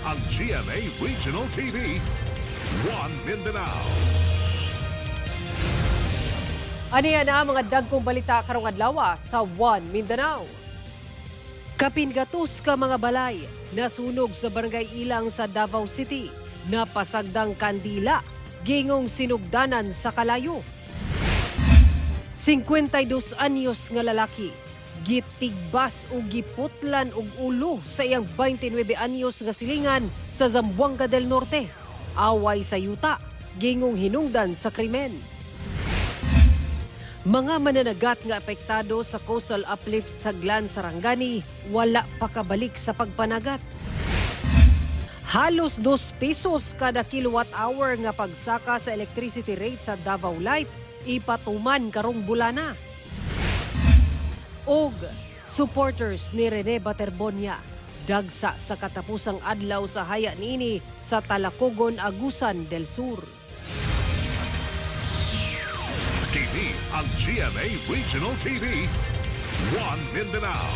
Ang GMA Regional TV. One Mindanao. Aniya na ang mga dagkong balita karong adlaw sa One Mindanao. Kapin gatos ka mga balay nasunog sa Barangay Ilang sa Davao City. Napasagdang kandila, gingong sinugdanan sa kalayo. 52 anyos nga lalaki, gitigbas o giputlan og ulo sa iyang 29 anyos nga silingan sa Zamboanga del Norte. Away sa yuta, gingong hinungdan sa krimen. Mga mananagat nga apektado sa coastal uplift sa Glan, Sarangani, wala pa kabalik sa pagpanagat. Halos 2 pesos kada kilowatt hour nga pagsaka sa electricity rate sa Davao Light ipatuman karong bulana. Og supporters ni Rene Baterbonia dagsa sa katapusang adlaw sa haya niini sa Talacogon, Agusan del Sur. Kini ang GMA Regional TV. One Mindanao.